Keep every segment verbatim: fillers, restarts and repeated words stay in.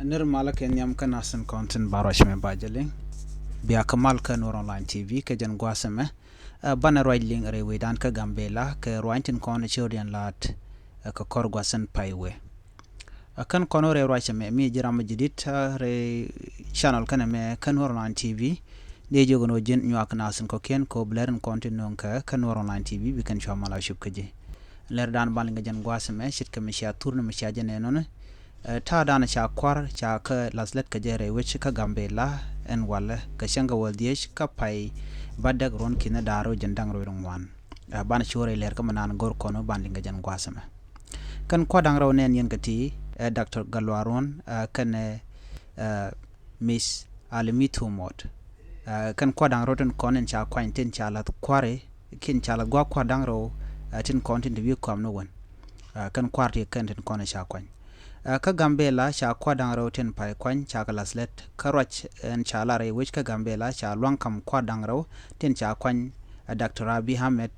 Nir malä kɛ nhiam kä nasin kɔn tin ba ruac mɛ ba jɛ liŋ. Bia kä mal kä Nuɔr Online T V kä jɛn gua̱a̱th ɛmɛ. Ɛ, banɛ ruac liŋ rɛy wecdan kä Gambela kɛ ruany tin kɔn ci rot yɛn la̱t, ɛ, kɛ kɔr gua̱a̱th in pay wee. Ɛ, kɛn kɔn rɛy ruac ɛmɛ mi ji̱ ram mi ji̱ dit, ɛ, rɛy channel kɛn ɛmɛ kä Nuɔr Online T V. Dee jiök ɛn ɣöö ji̱n nyuak nasin kɔ̱kiɛn kɛ ɣöö bi lɛr in kɔn tin nööŋ kɛ kä Nuɔr Online T V bi kɛn cua mal a cup kä ji̱. Lɛr dan ban liŋ kɛ jɛn gua̱a̱th ɛmɛ ce̱tkɛ mi cia thur ni mi cia jɛ nɛn nɔni. Ɛ, ta̱a̱ dan ca kua̱r ca kä lath lät kɛ jɛ rɛy wec kä Gambela ɛn walɛ kɛ cäŋ kɛ wäl dhiec kä pay bädäk ruɔ̱n ki̱n da̱ŋ rɛw jiɛn da̱ŋ rɛw ŋuan. Ɛ, banɛ ci wä rɛy lɛr kä mi naan go̱r kɔn wä ban liŋ kɛ jɛn gua̱a̱th ɛmɛ. Kɛn kua̱r da̱ŋ rɛw nɛn yɛn kɛ ti, ɛ, Doctor Galuaruɔn, ɛ, kɛnɛ, ɛ, Miss Alimithu Mot. Ɛ, kɛn kua̱r da̱ŋ rɛw tin kɔn in ca kuany tin ca lath kua̱ri kin ca lath gua̱a̱k kua̱r da̱ŋ rɛw, ɛ, tin kɔn tin ti wi̱i̱ kɔam ni wän. Ɛ, kɛn kua̱r ti kɛn tin kɔn in ca kuany. Ɛ, kä Gambela ca kua̱r da̱ŋ rɛw tin pay kuany ca kɛ lath lät kä ruac ɛn ca lar i̱ wec kä Gambela ca luaŋ kam kua̱r da̱ŋ rɛw tin ca kuany, ɛ, Doctor Abiy Ahmed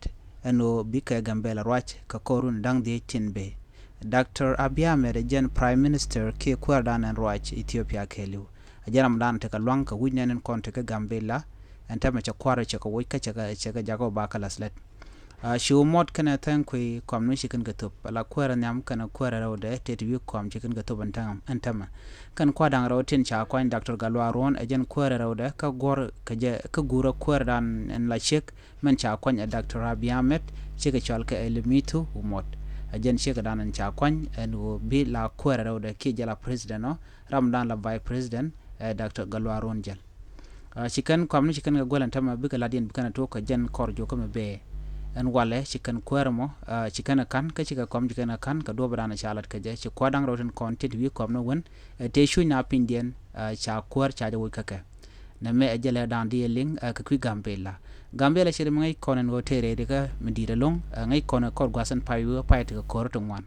ɛn ɣöö bikɛ Gambela ruac kɛ kɔr run da̱ŋ dhiec tin bëë. Doctor Abiy Ahmed ɛ jɛn Prime Minister kiɛ kuäärdan ɛn ruac Ethiopia kɛɛliw. Ɛ jɛn ram dan tekɛ luaŋ kɛ wi̱c nɛn in kɔn tekɛ Gambela. Ɛn tɛmɛ cɛ kua̱r cɛ kɛ woc kä cɛ kɛ, cɛ kɛ jakä ba kɛ lath lät. Ɛ, ci wä mɔt kɛnɛ thɛŋ kui̱ kɔm ni ci kɛn kɛ thop. Ala kuäärä nhiam kɛnɛ kuäärä rɛwdɛ tëë ti wi̱i̱ kɔm ci kɛn kɛ thop ɛn tɛmɛ, ɛn tɛmɛ. Kɛn kua̱r da̱ŋ rɛw tin ca kuany Doctor Galuaruɔn ɛ jɛn kuäärä rɛwdɛ kä guɔ̱r kɛ jɛ kä guurä kuäärdan ɛn la ciek. Mɛn ca kuany ɛ Doctor Abiy Ahmed cikɛ cɔal kɛ Alimithu Mot. Ɛ jɛn cikɛ dan ɛn ca kuany ɛn ɣöö bi la kuäärä rɛwdɛ kiɛ jɛ la president ɔ, ram dan la vice president, ɛ Doctor Galuaruɔn jɛl. Ɛ, ci kɛn kɔm ni ci kɛn kɛ guɛl ɛn tämɛ bikɛ lat yɛn bi kɛn ɛ tok kɛ jɛn kɔr juɔkä mi bee. Ɛn walɛ ci kɛn kuäärä mɔ, ɛ, ci kɛn ɛ ka̱n kä cikɛ kɔm ci kɛn ɛ ka̱n kɛ duɔ̱ɔ̱p dan ɛ ca lat kɛ jɛ ci kua̱r da̱ŋ rɛw tin kɔn tin ti wi̱i̱ kɔm ni wän, ɛ, tëë cuc na pinydiɛn, ɛ, ca kuäär ca jɛ woc kä kɛ. Nɛmɛ ɛ jɛ lɛ da̱a̱n di ɛ liŋ, ɛ, kɛ kui̱ Gambela. Gambela ce̱t mi ŋäc kɔn ɛn ɣöö tëë rɛy di kä mi di̱i̱t ɛlɔ̱ŋ, ɛ, ŋäc kɔn ɛ kɔr gua̱th ɛn pay wi̱i̱ pay ti kɛ ko̱r ti ŋuan.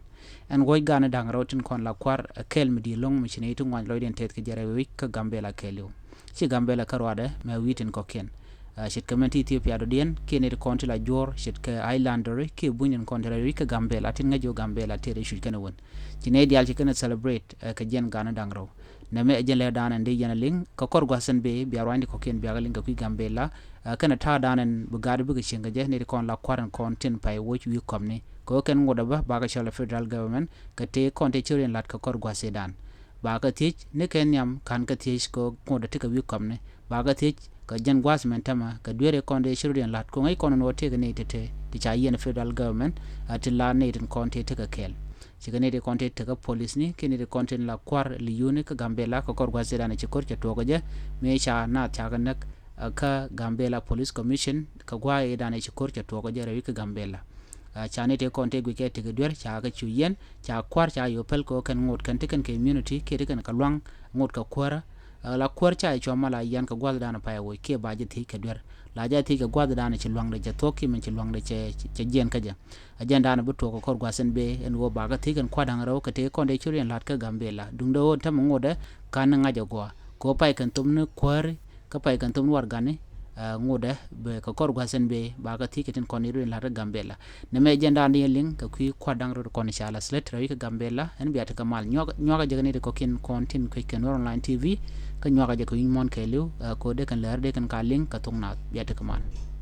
Ɛn wuɔ̱c gan ɛ da̱ŋ rɛw tin kɔn la kua̱r, ɛ, kɛɛl mi di̱i̱t ɛlɔ̱ŋ mi ci nɛy ti ŋuan lɔcdiɛn tɛth kɛ jɛ rɛy wi̱c kä Gambela kɛɛliw. Ci Gambela kä ruaadɛ mɛ wi̱i̱ tin kɔ̱kiɛn. Ɛ, ce̱tkɛ mɛn ti Ethiopia dɔ̱diɛn kiɛ nɛy ti kɔn ti la juɔ̱ɔ̱r ce̱tkɛ Islanderi kiɛ bunydiɛn kɔn ti rɛy wi̱c kä Gambela tin ŋäc ji̱ Gambela tëë rɛy cuc kɛn ɛ wän. Ci nɛy diaal ci kɛn ɛ celebrate, ɛ, kɛ jiɛn gan ɛ da̱ŋ rɛw. Nɛmɛ ɛ jɛn lɛ da̱a̱n ɛn dee yɛn a liŋ kɛ kɔr gua̱th ɛn bee bia ruanydi kɔ̱kiɛn bia kɛ liŋ kɛ kui̱ Gambela. Ɛ, kɛnɛ ta̱a̱ da̱a̱n ɛn bi gaat bikɛ cieŋ kɛ jɛ nɛy ti kɔn la kua̱r ɛn kɔn tin pay woc wi̱i̱ kɔmni kɛ ɣöö kɛn ŋot ɛ bä bakɛ cɔl ɛ federal government kɛ tëë kɔn tëë ci riɛn la̱t kɛ kɔr gua̱th ëëdan. Bakɛ thiec ni kɛ nhiam ka̱n kɛ thiec kɛ ŋot ɛ ti kɛ wi̱i̱ kɔmni bakɛ thiec kɛ jɛn gua̱th mɛn tämɛ kɛ dueeri kɔn tëë ci riɛn la̱t kɛ ŋäc kɔn ɛn ɣöö tëëkɛ nɛy tëë tëë ti ca yiɛn federal government, ɛ, ti la nɛy tin kɔn tëë tekɛ kɛɛl. Cikɛ nɛy ti kɔn tin tekɛ policeni kiɛ nɛy ti kɔn tin la kua̱r liyuni kä Gambela kɛ kɔr gua̱th ëëdan ɛ ci ko̱r cɛ tuɔɔk kɛ jɛ mëë ca naath ca kɛ näk, ɛ, kä Gambela Police Commission kɛ gua̱a̱th ëëdan ɛ ci ko̱r cɛ tuɔɔk kɛ jɛ rɛy wi̱c kä Gambela. Ɛ, ca nɛy ti kɔn ti guic kɛ tekɛ duer ca kɛ cu yiɛn ca kua̱r ca yo̱o̱ päl kɛ ɣöö kɛn ŋot kɛn ti kɛn kɛ immunity kiɛ ti kɛn kɛ luaŋ ŋot kɛ kuäärä. Ɛ, la kuäär ca cua mal a yian kɛ gua̱thdan pay woc kiɛ ba jɛ thiec kɛ duer. La jɛ thiec kɛ gua̱thdan ci luaŋdɛ cɛ thuɔ̱k kiɛ min ci luaŋdɛ cɛ, cɛ jiɛn kä jɛ. Ɛ jɛn da̱a̱n bi tuɔɔk kɛ kɔr gua̱th ɛn bee ɛn ɣöö bakɛ thiec kɛn kua̱r da̱ŋ rɛw kɛ tëë kɔn dee ci riɛn la̱t kä Gambela. Duundɛ ɣöö tämɛ ŋotdɛ ka̱n ni ŋa̱c ɛ gɔaa. Kɛ ɣöö pay kɛn thop ni kuääri, kä pay kɛn thop ni warɛgani, ɛ, ŋotdɛ bɛ kɛ kɔr gua̱th ɛn bee bakɛ thiec kɛ tin kɔn i̱ riɛn la̱t kä Gambela. Nɛmɛ ɛ jɛn da̱a̱n di yɛn liŋ kɛ kui̱ kua̱r da̱ŋ rɛw kɔn ca la slät rɛy wi̱c kä Gambela. Ɛn bia tekɛ mal nyuak, nyuakä jɛ kɛ nɛy ti kɔ̱kiɛn kɔn tin kuec kɛ Nuɔr Online T V. Kä nyuakä jɛ kɛ wi̱c muɔ̱ɔ̱n kɛɛliw, ɛ, kɛ ɣöö dee kɛn läär dee kɛn ka liŋ kɛ thok naath. Bia tekɛ mal.